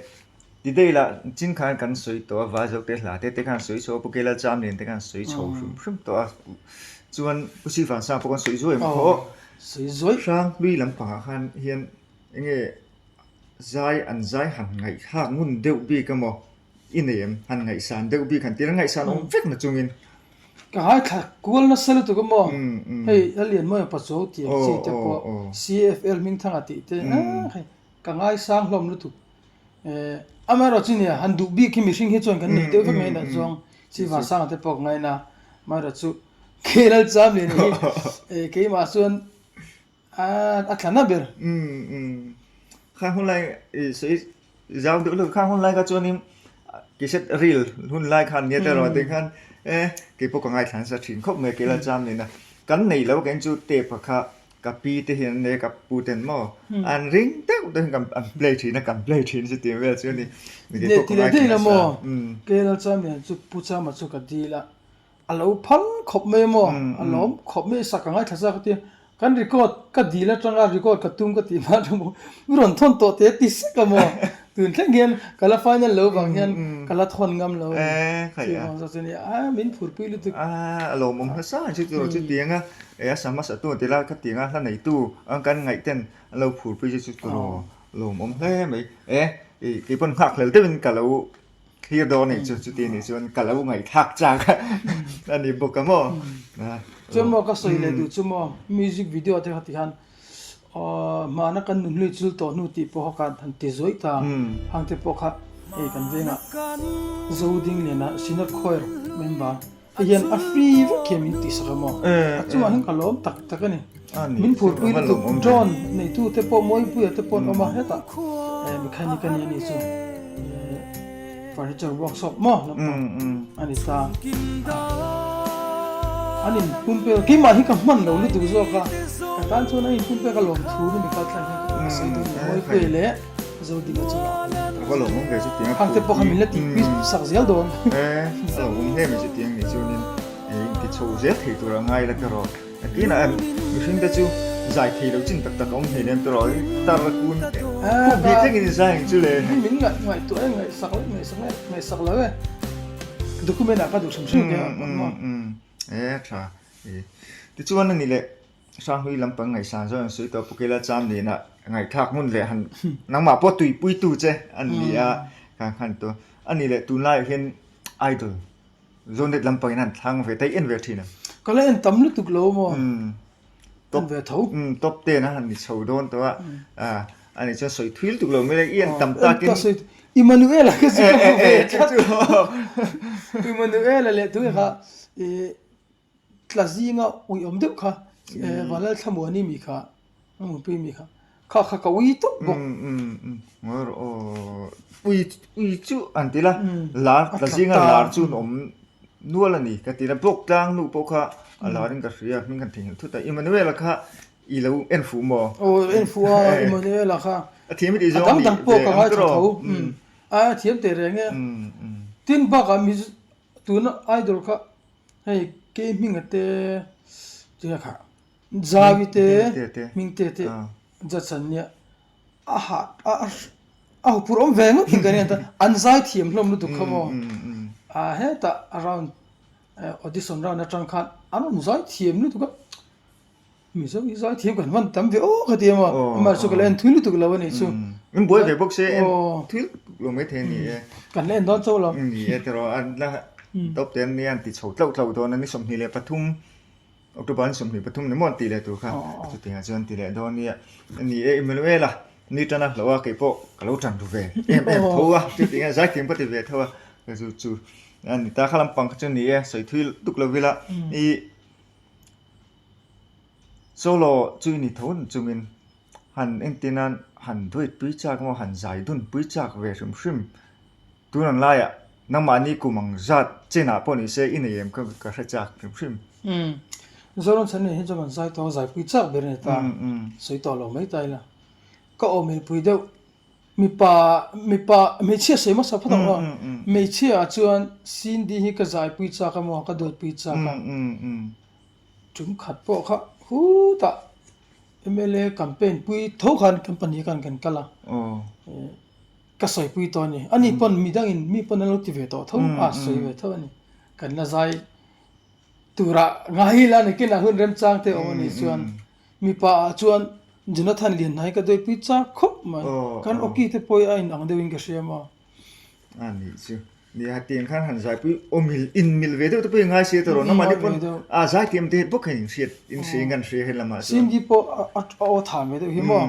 ti daih lah chin khan kan sawi tawh a vai zo te hla te te khan sawi chho a pu Keila Cham nen te khan sawi chho hrim hrim tawh a chuan pu Sivan Sang pawh kan sawi zuai ang khaw sawi zuai hrang hlui lampangah khan hian enge zai an zai han ngaihthlak ngun deuh bik emaw I nei em? Han ngaihsan deuh bik han tir a, ngaihsan awm vek na chungin. Ka ngaithla kual nasa lutuk a maw? Hei Lalianmawia Pachuau tih ang chi te pawh CFL Hmingthanga tih te hei ka ngaisang hlawm lutuk. Amaherawh chu nia han duh bik hi mihring hi chuan kan nei deuh vek mai dah chuang Sivasanga te pawh ka ngaina. Amaherawh chu K Lalchamliana hi keimah chuan A a thla ber. Umm umm Khang hun lai i sawi zau deuh hleuh khang hun lai kha chuanin cassette reel hun lai khan nia tiraw tih khan e keipawh ka ngaithla nasa thin khawp mai kela cham nena kan nei lo keng chu tape a kha ka pi te hian an nei a ka pu ten maw an ring deuh deuh hian kan an play thin a kan play thin chu tih vel chu a ni keipawh ka ngaithla nasa. Kela cham nen chu pu chama chu ka dil a A lo phal khawp mai a maw? A lawm khawp mai a sak a ngaithla zak a tia. Kan record ka dil atanga record ka tum ka tih hma atang pawh i rawn thawn tawh teh ti sek a maw? Tun thleng hian ka la final lo vang hian ka la thawn ngam lo a ni. Chuvang zawk chu nia a min phurpui lutuk. A lawmawm hmasa ang chu tiraw chutiang a e a sa hmasa tu ang tila khatiang a hla neitu ang kan ngaih ten an lo phurpui chu chu tiraw lawmawm hle mai. E keipawn nghakhlel deuhin ka lo Thlir dawn anih chu chuti anih chuan ka lo ngaihthlak chak a ni bawk a maw. Chuan maw ka sawi leh duh chu maw music video te kha ti khan hmana kan nunhlui chul tawh hnu tih pawh kha kan han ti zuai ta hang te pawh kha hei kan vengah Zoding liana Synod Choir member Hei hian a free vek hian min tihsak a maw? A chungah hian ka lawm tak tak a ni. Min phurpui lutuk drone neitu te pawh Mawipuia te pawh an awm a hetah mechanic a ni a nih chu. Furniture workshop maw lampang a ni ta. An in pumpek a, keimah hi ka hman lo lutuk zawk a, ka tan chuan an in pumpek a lawm thu hi mi kal tlang hian ka sawi dawn ni Mawipuia leh Zodinga chungah ka lawm ta. Ka lawm awm ve chutiang a Khang te pawh kha min la tih pui sak zel dawn. E, a lawm awm hle mai chutiang ni chuanin inti chho zel thei tur a ngai la ka rawh. Nakinah em mihring te chu zai thei lo chin tak tak a awm thei lem tawh tar a kun khum hi thlengin i zai ang chu le. Min ngaihtuah e ngaihsak lo ngaihsak e ngaihsak lo e document ah ka duh hrim hrim ke a maw. E tha e tichuan ani leh Hranghlui lampang ngaihsan zawng an sawi tawh Pukela cham nena ngaihthlak hmun leh han nangmah pawh tuipuitu che an ni a khan khan tawh ani leh tunlaiah hian idol Zonet lampangin an thlang ve ta i en ve thin a. Ka la en tam lutuk lo maw? En ve tho. Top ten a han ni chho dawn tawh a. A nih chuan sawi thui lutuk lo mai le i en tam takin. Emmanuel-a kha chu ka hmu ve tlat. Emmanuel-a leh tunge kha tla zinga uiawm deuh kha Vanlalthlamuani mi kha. A mutpui mi kha. Kha kha ka ui tawp bawk. Ngawi rawh aw. Ui ui chu an ti la. Lar tla zinga lar chu an awm nual a ni ka ti la. Bawk tlang nu pawh kha a lar in ka hria hming kan theihnghilh thut a. Emmanuel-a kha i lo en fuh maw? Aw en fuh a Emmanuel-a kha. A thiam i tih zawng a nih A dang dang pawh ka ngaithla tho. A thiam teh reng e. Tin bakah tuna idol kha hei kei hminga te tinge kha. Zawi te, Hmingte te judge an nia, a hah a a huphurh awm ve ngawt in ka ring a, an zai thiam hlawm lutuk kha maw, a hetah a round audition round atang khan an rawn zai thiam lutuk a, Mizo hi zai thiam kan hman tam ve aw ka ti a maw, amah chu ka la en thui lutuk lo a nih chu. In buai ve bawk se en thui lutuk lo maithei a ni e. Kan la en dawn chauh lo. Ni e tiraw an la top te an nia an ti chho tlauh tlauh dawn a ni 23. October ni 23 ni maw an tih leh tur kha chutiangah chuan an ti leh dawn nia. Ni e Emmanuel-a ni tan a hlauh a kei pawh ka lo tan ru ve em em tho a chutiangah zaithiam ka ti ve tho a chu chu a ni ta kha lampang kha chu ni e sawi thui tuk lo ila i solo chu i ni tho chungin han entir nan han duet pui chak emaw han zai dun pui chak ve hrim hrim. Tun ang laiah nangmahni kum ang zat chenah pawh ni se i nei em kha ka hre chak hrim hrim. Umm. Zoram chhan nen hi chuan kan zai tawh a, zaipui chak ber a ni ta. Sawi tawh lo mai ta ila. Ka aw milpui deuh mipa mipa hmeichhia sawi hmasa phawt ang aw. Hmeichhia ah chuan Cindy hi ka zaipui chak a maw ka duatpui chak a. Tum khat pawh kha hutah mla campaign pui tho khan kan pahnih khan kan kal a. Ka sawipui tawh a ni. Ani pawn mi dangin mi pawn an lo ti ve tawh tho a, sawi ve tho a ni. Kan la zai turah ngai ila ni kinah hun remchang te awm a nih chuan mipa ah chuan Jonathan Lianhna hi ka dawipui chak khawp mai. Kan awki te pawh hi a inang deuhin ka hria maw. A nih chu. Nia tiang khan han zaipui aw mil in mil ve deuh te pawh i ngai sia tawh rawh nangmahni pawn a zaithiam te bawk hian in hriat in hria in kan hria he lamah chuan. Cindy pawh a aw tham ve deuh hi maw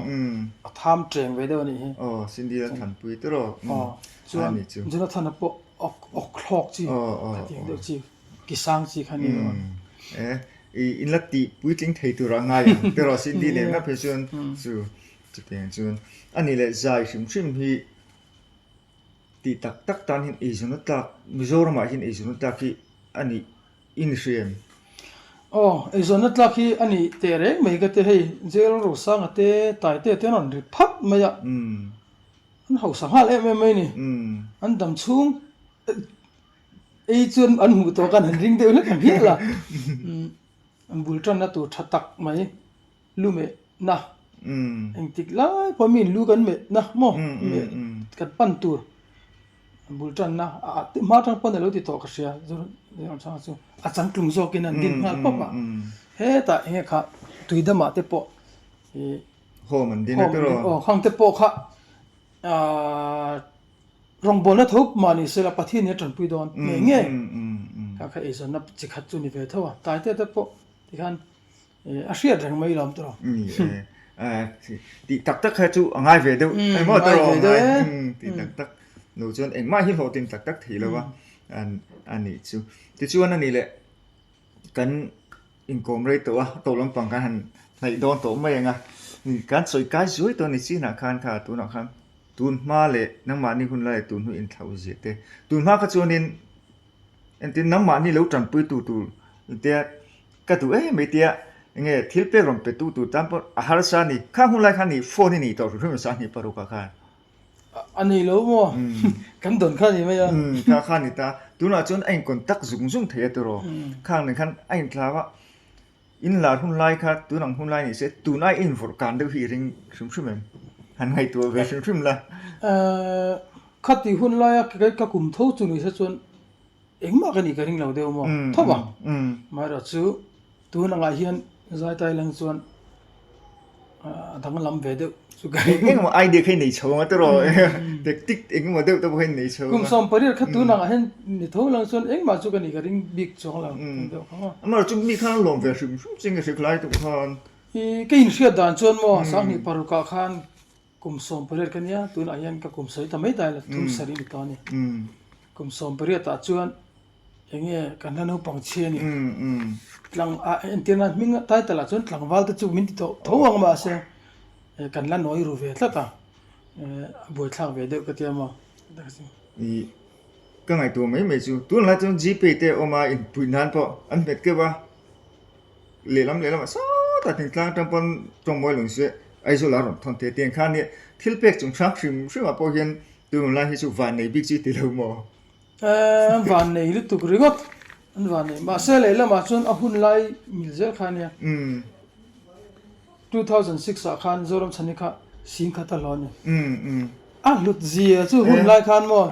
a tham teng ve deuh a nih hi. Aw Cindy a thanpui tawh rawh aw chuan Jonathan-a pawh awk thlawk chi khatiang deuh chi ki sang chi kha ni lo. E i in la tih puitling thei tur a ngai ang tawh rawh Cindy nen ngawt phei chuan chu chutiang chuan a nih leh zai hrim hrim hi. Tih tak tak tan hian eizawnna tlak, Mizoramah hian eizawnna tlak hi a nih i ni hria em? Aw, eizawnna tlak hi a nih teh reng mai ka ti hei, Jail Rosanga te Taite te an rawn ri phat mai a, an hausa nghal em em mai a ni. An dam chhung ei chuan an hmuh tawh khan han ring deuh hlek ang hial a, an bul tanna tur tha tak mai. Lu meh na engtik lai pawh mi in lu kan meh na maw meh kan pan tur bul tan na a hma tang pawn alo ti tawh ka hria chu a changtlung zawk in an din nghal pawp a hetah enge kha tui dam ah te pawh ih home an din a tiraw aw khang te pawh kha ahh rawngbawlna tho mah ni se la Pathian in a tanpui dawn ngei ngei kha kha eizawnna chi khat chu ni ve tho a taite te pawh tikhan A hriat reng mai lawm tawh. Ni e. Tih tak tak kha chu a ngai ve deuh. Engmaw tawh a ngai. Tih tak tak lo chuan engmah hi hlawhtlin tak tak thei lo a a nih chu. Tichuan a nih leh kan inkawm rei tawh a, tawh lampang kan han hnaih dawn tawh mai ang a. Kan sawi kai zuai tawh a ni chinah khan kha tunah khan. Tun hma leh nangmahni hun lai leh tun hnu inthlauh zia te. Tun hma kha chuanin entir nangmahni lo tanpui tu tur tia ka duh em mai tia enge thil pek rawn pe tu tur tan pawh a harsa a ni. Khang hun lai khan nih phone hi nei tawh hrim hrim a Sanghnih paruk ah khan. A nei lo maw? Kan dawn kha a ni mai a. Kha kha a ni ta. Tunah chuan a in contact zung zung thei a tiraw. Khang nen khan a inthlau a. In lar hun lai kha tun ang hun lai ni se tun ai in vawrh kan deuh hi i ring hrim hrim em? Han ngaihtuah ve hrim hrim la. Khati hun laia ka kum tho chu ni se chuan engmah ka nih ka ring lo deuh maw? Tho ang. Amaherawhchu tun angah hian Zaitai lang chuan a danglam ve deuh chu ka ring. Engemaw idea kha i nei chho ang a tiraw? Tactic engemaw deuh te pawh kha i nei chho ang a. Kum 18 kha tun angah hian ni tho lang chuan engmah chu ka nih ka ring bik chuang lo tum deuh kha maw. Amaherawhchu mi khan a lawm ve hrim hrim che nge hrik lai tuk khan. I ka inhriat dan chuan maw 28 ah khan kum 18 ka nia tunah hian ka kum sawi ta mai dai la thum sarih ni ta a ni. Kum 18 ah chuan Eng nge kan hla naupang chhia ni? Tlang a entirna hming title ah chuan tlangval te chu min ti tawh tho ang mahse kan la nawi ru ve tlat a, a buaithlak ve deuh ka tia maw? I ka ngaihtuah mai mai chu tunlai chuan Gpay te a awm a inpuih nan pawh an hmet keuh a, lehlam lehlam ah sawtah thingtlang atang pawn tawngmawi lung se Aizawl ah a rawn thawn thei a tiang khan thil pek chung hrang hrim hrim ah pawh hian tunlai hi chu vannei bik chu i ti lo maw? An van nei lutuk ringawt an van nei mahse lehlamah chuan a hun lai mil zel kha ania 2006 ah khan Zoram Chhani kha sing khat a hlawh a ni a hlut zia chu hun lai khan maw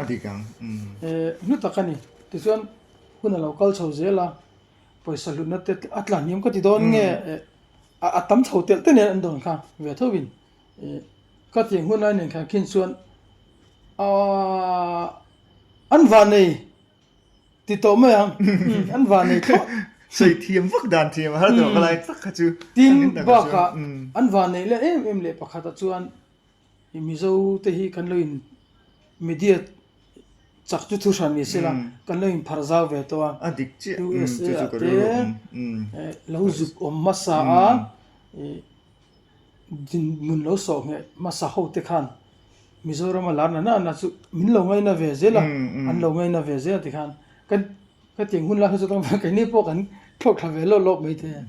hlu tak a ni tichuan hun a lo kal chho zel a pawisa hlutna te a tla hniam ka ti dawn nge a tam chho telh te nen an dawn kha ve tho in Ka tih hun lai nen khan khin chuan aaa an vanei ti tawh mai ang an vanei thlawt. Sawi thiam vak dan thiam a har tawh ka lai tak kha chu. Tin bakah an vanei leh em em leh pakhatah chuan Mizo te hi kan lo in media chak chu thu hran ni sela kan lo inpharh zau ve tawh a. A dik chiah USA ah te lo zuk awm hmasa a Dinhmun lo sawh ngheh hmasa ho te khan Mizoram a lar na na na chu min lo ngaina ve zel a, an lo ngaina ve zel a ti khan kan ka tiang hun lai kha chu tlangval keini pawh kan thlawk thla ve lawk lawk mai thei a.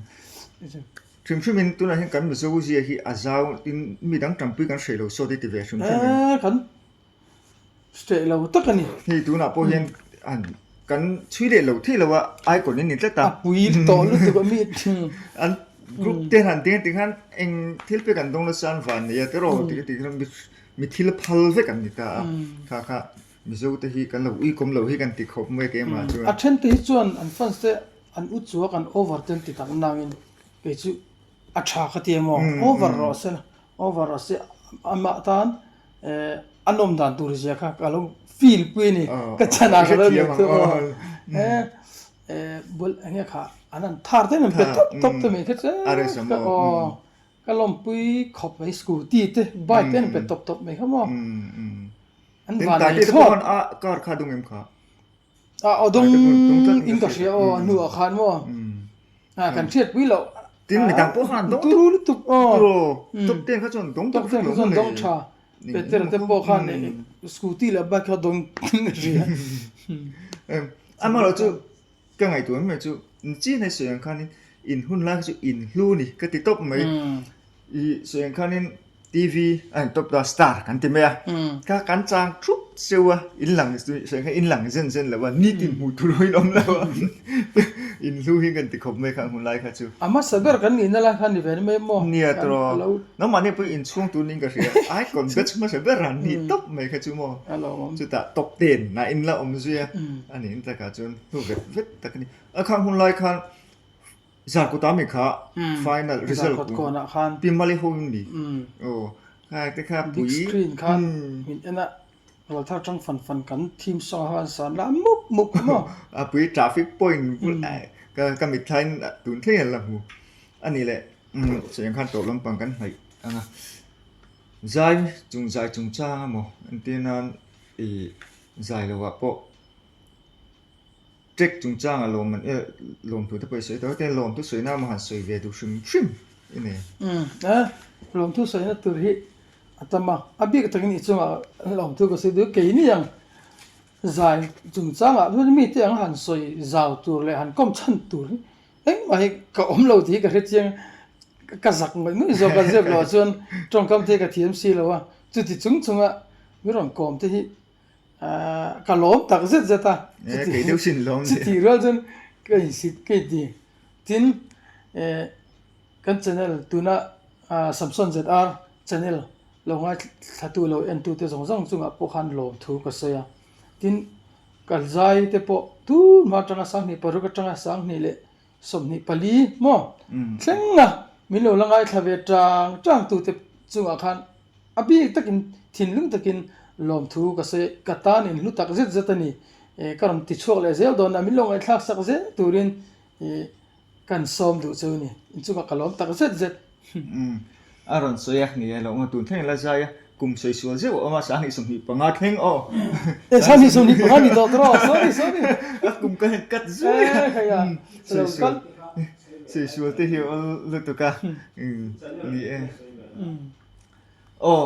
Hrim hrim in tunah hian kan Mizo zia hi a zau in mi dang tanpui kan hreh lo sawt i ti ve hrim hrim in. Kan Hreh lo tak a ni. Hei tunah pawh hian an kan chhui leh lo theih lo a icon in ni tlat a. A pui tawh lutuk a mi. An group te han ding a ti khan eng thil pek an dawng nasa an van nei a tiraw tih tih khan mi thil phal vek an ni ta a. Kha kha Mizo te hi kan lo uikawm lo hi kan ti khawp mai keimah chuan. A then te hi chuan an fans te an u chuak an over te an ti tak nangin kei chu a tha ka ti emaw over rawh se over rawh se amah tan A nawm dan tur zia kha ka lo feel pui a ni. Ka chan ah ka lo ni thung a. Bul eng nge kha an han thar te an pe tawp tawp te mai kha chu aw ka lawmpui khawp mai scooty te bike te an pe tawp tawp mai kha maw. An van nei thlawt. Car kha dung em kha. A aw dawng in ka hria aw a hnuah khan maw a kan hriat pui loh tin mi dang pawh khan dawng turu lutuk aw top ten kha chuan dawng top ten kha chuan dawng tha Peter te pawh khan scooty leh bike kha dawng in ka hria amaherawhchu ka ngaihtuah mai chu chin hei sawi ang khanin in hun lai kha chu in hlu ni ka ti tawp mai i sawi ang khanin TV a in top ta star kan ti mai a kha kan chang thup cheu a in lang sawi kha in lang zen zen lo a nitin hmuh tur pawhin awm lo a in hlu hi kan ti khawp mai kha hun lai kha chu. A hmasa ber kan nihna lai kha ni ve mai maw? Nia tawh nangmahni pawh inchhung tur niin ka hria icon batch hmasa ber an ni tawp mai kha chu maw chutah top ten ah in la awm zui a a nih takah chuan hnu vet vet tak a ni a khang hun lai khan Zarkawt ah mi kha final result Zarkawt kawnah khan Pi Mali ho in mi aw kha te kha pui big screen khan min en a Rualthar tang fan fan kan theme song a khan san la mup mup kha maw a pui traffic point bul ka ka mitthla in tun thleng an la hmu a nih leh chutiang khan tawp lampang kan hnaih ang a zai chung zai chungchang emaw entir nan ih zai loh ah pawh. Track chungchanga lawm an eh lawmthu te pawh i sawi tawh a, tin lawmthu sawina emaw han sawi ve duh hrim hrim i nei. Umm a, lawmthu sawina tur hi a tam a, a bik takin i chungah lawmthu ka sawi duh keini ang zai chungchangah chuan mite ang han sawi zau tur leh han kawm chhan tur hi engmah hi ka awm lo tih hi ka hre chiang a, ka zak ngawih ngawih zawk a zep loh ah chuan tawngkam te hi ka thiam si lo a, chuti chung chunga mi rawn kawm te hi ka lawm tak zet zet a, chuti rual chuan ka insit ka inti tin eh. Kan channel tuna Samson ZR channel lo ngaithlatu lo entute zawng zawng chungah pawh khan lawmthu ka sawi a. Tin, ka zai te pawh tunhma atanga 2006 atanga 2024 maw thleng a min lo la ngaithla ve tang tang tute chungah khan a bik takin thinlung takin lawmthu ka sawi ka tan in hlu tak zet zet a ni. Ka rawn ti chhuak leh zel dawn a min lo ngaihthlak sak zel turin ih Kan sawm duh chu ni, inchungah ka lawm tak zet zet. Umm, a rawn sawi a, ni e lo awm a, tun thleng la zai a, kum sawi sual zeuh a awm a, 2025 thleng aw. E, 2025 ni tawh tawh, sorry sorry. A kum ka han cut zui a, sawi sual, sawi sual te hi a awl lutuk a, ni e. Aw.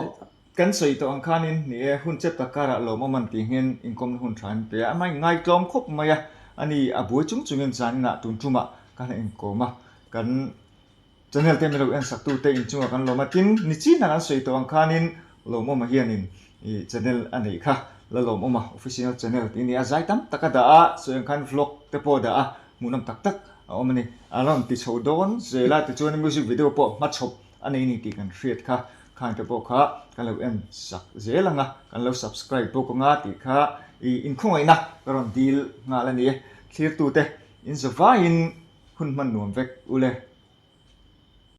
Kan sawi tawh ang khanin, ni e, hun chep tak karah lawmawm an tih hian inkawmna hun tha an pe a, amah inngaitlawm khawp mai a, ani a buai chung chungin zaninah tun tumah kan han inkawm a, kan channel te milo en sak tute inchungah kan lawm a, tin nichin ah kan sawi tawh ang khanin lawmawma hianin ih channel a neih kha la lawmawma official channel tih a ni a, zai tam tak a dah a, sawi ang khan vlog te pawh a dah a, hmuhnawm tak tak a awm a ni, a rawn ti chho dawn zel a, tichuan music video pawh hmachhawp a nei ni tih kan hriat kha. Khang te pawh kha kan lo en sak zel ang a, kan lo subscribe bawk ang a tih kha i inkhawngaihna ka rawn dil nghal a ni e. Thlirtute in zavaiin hun hman nuam vek u le.